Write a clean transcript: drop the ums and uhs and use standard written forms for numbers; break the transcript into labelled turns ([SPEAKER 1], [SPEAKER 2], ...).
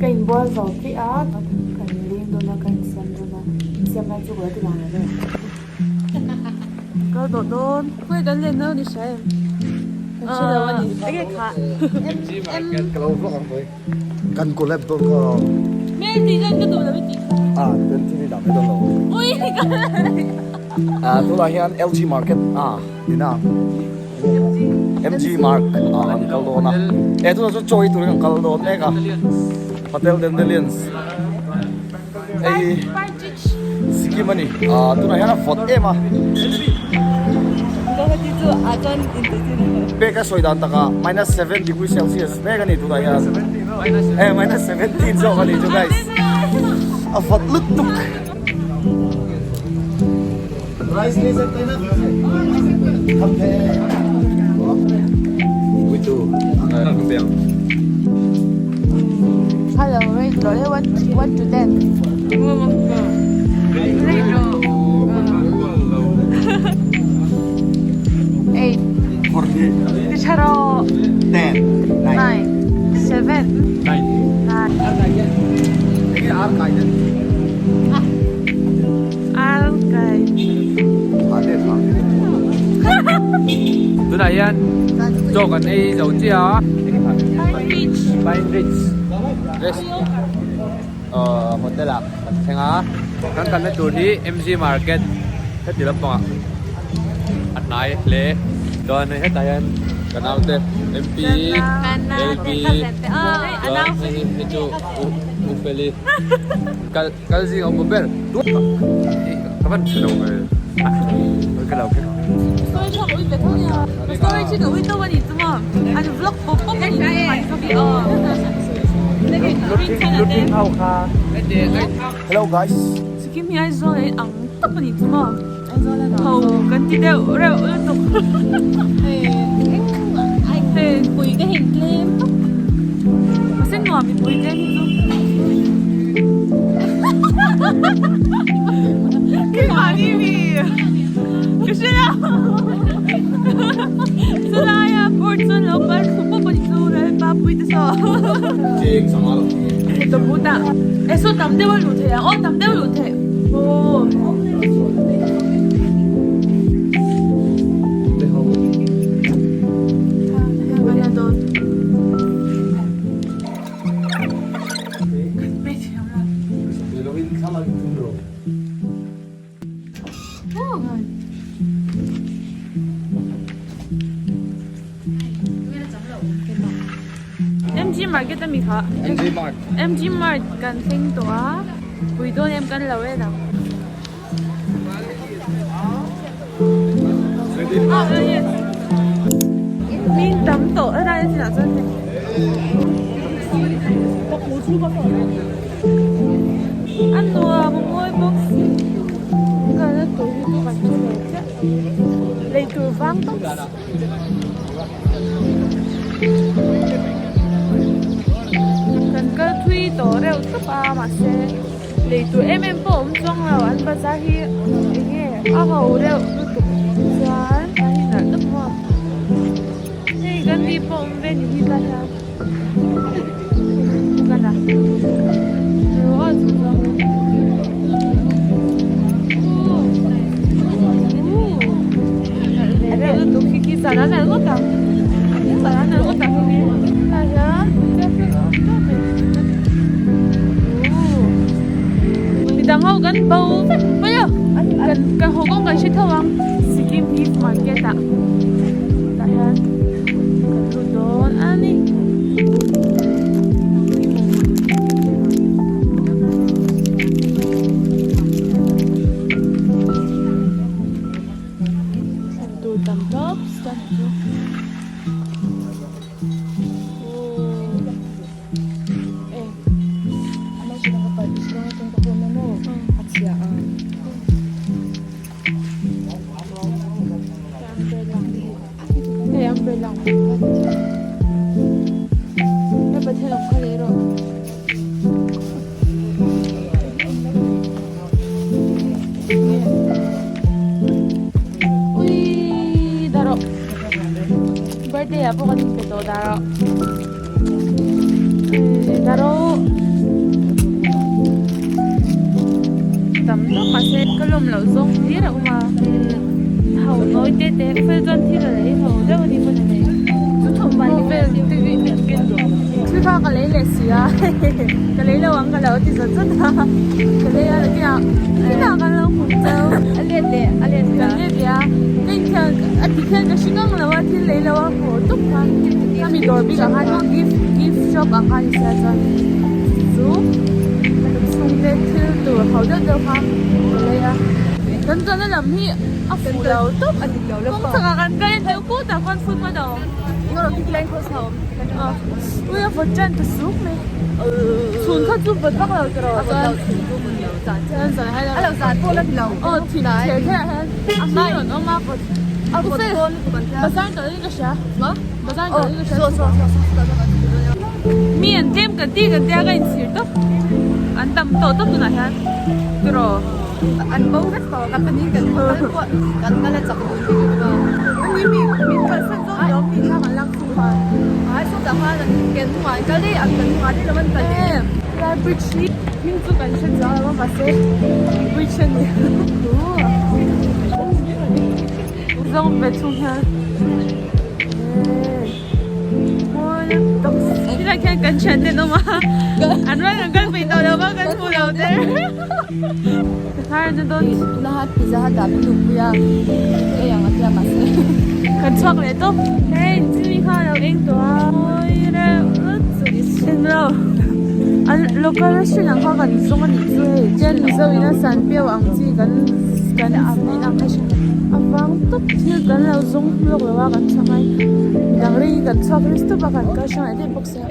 [SPEAKER 1] Ka inbual zo chiah a, kan leng dawn a, ka insiam dawn a, insiam lai chu ka lo ti lang lo ve. Kal tawh dawn. Khawi kan len dawn i hria em? Kan hre lo a ni. Enge kha?
[SPEAKER 2] Ka lo vlog ang pawh i. Kan collab dawn kha.
[SPEAKER 1] Hmel tih lan ka duh lo i tih kha.
[SPEAKER 2] Ah, kan TV dah mai dawn lo.
[SPEAKER 1] Ui ka
[SPEAKER 2] Ah, tunah hian LG market ah ina MG Mark ah an kal dawn a. Eh tunah chuan chaw ei turin an kal dawn mek a. Hotel Dandelions. Hei Sikkim a ni. Ah tunah hian a vawt em a. Pek a sawi dan takah minus 7 degree celsius mek a ni tunah hian. Eh minus 17 zawk a ni chu guys. A vawt lutuk.
[SPEAKER 1] Hello, rate lo le 1 to 10. Rate lo. 8. Charo.
[SPEAKER 2] 10
[SPEAKER 1] 9 7 9 Ar kai.
[SPEAKER 3] Tunah hian chaw kan ei zo chiah a. Pine Ridge Rest Hotel ah kan thleng a. Kan kalna tur hi MG Market heti lampangah a hnai hle. Chuan hetah hian ka naute MP, LB chuan hei hi chu U Feli. Kal zing a awm ber ka van hre lo ve ka lo kek
[SPEAKER 1] Story tha ka ui ve tho nia story chi ka ui tawp a ni chu maw an vlog pawp pawp a ni chu mahni kha hi aw
[SPEAKER 2] Hello guys
[SPEAKER 1] Sikkim hi Aizawl a in ang tawp a ni chu maw ho kan ti deuh reuh lutuk hei pui ka heng tlem tawp mahse nuam mipui tlem hi chu keimahni mi ka hre lo chulaia board chuan lo kal thlu pawp a ni chu Lalpa pui te saw eh saw tam deuh a luh theih ang aw tam deuh a luh theih aw. MG Market ami kha
[SPEAKER 2] MG Mart
[SPEAKER 1] MG Mart kan thleng tawh a pui dawn em kan lo en ang min tam tawh a lai chinah chuan hei a nuam a mawi bawk si kalna tur hi chu kan hre ve chiah lei tur vang tawp si. Kan kal thui tawh reuh tawp a mahse lei tur em em pawh a awm chuang lo an bazar hi eng nge a ho reuh lutuk chuan a hi nalh tawp maw hei gandhi pawh awm ve ni hi tlai hian kana Midang ho kan bo vek mai a kan haw kawng kan hre tho ang Sikkim gift market ah tah hian kan lut dawn a ni. Thlan tur tam tawp chuan chu Hei umbrella ang kha hei pathian awm kha lei rawh. Uii dah rawh birthday ah pawh kan inpe tawh dah rawh dah rawh. Hmuhnawm loh zawng hlir a awm a, ho nawi te te fel chuan thil a lei ho deuh a ni pawn a nei. Vel te hi thil kha ka lei leh si a ka lei lo ang ka lo ti zawt zawt a ka lei a tia inah kan lo hmu chau a let leh a let leh a let leh a ka inthian a ti khian ka hre ngang lo a thil lei lo a haw tawp khan khami dawr bik ah khan gift gift shop ah khan ni sia chuan chu ka chhungte thil tur ho deuh deuh kha ka lei a kan chuanna lam hi a fuh lo tawp kawng chhakah kan kal en deuh kut ah khuan footpath a awm. Ui a vawt tan ta suk mai chhun kha chu vawt vak lo tawh a chuan a lo zan pawh la ti lo aw thin thler thler ah hian a hma rawn awm a vawt a vawt dawn lutuk an tia bazar tawh in ka hria bazar tawh in ka hria mi an tlem kan ti kan tia ka inchhir tawp an tam tawh tawp tunah hian tiraw.
[SPEAKER 4] An bo vek tawh kan pahnih kan kal pawh kan kal a chak dun bik lo a
[SPEAKER 1] ni mi min kalsan zawk ni awm tih kha kan lak thung khan
[SPEAKER 4] ai sawtah khan an ken hnungah an kal daih a kan hnungah daih lo an kal
[SPEAKER 1] em lai bridge hi hming chu kan hre chiang lo a mahse bridge a ni zawng ve thung hian Tilai khian kan thian ten awm a an rawn rawn kal peih tawh lo va kan hmu lo der
[SPEAKER 4] Tuna khan pizza hut ah min luhpui a ei ang a tia mahse
[SPEAKER 1] kan chhuak leh tawp hei chumi kha a lo eng tawh a mawi reuh lutuk englo an local restaurant ang kha kan zawng a nih chu hei chuan mizo in a san piau ang chi kan kan neih ang kha a vang tawp thil kan lo zawng lawk lo a kan chhuak a midang ring in kan chhuak ri stop a kan kal hrang leh daih bawk sia.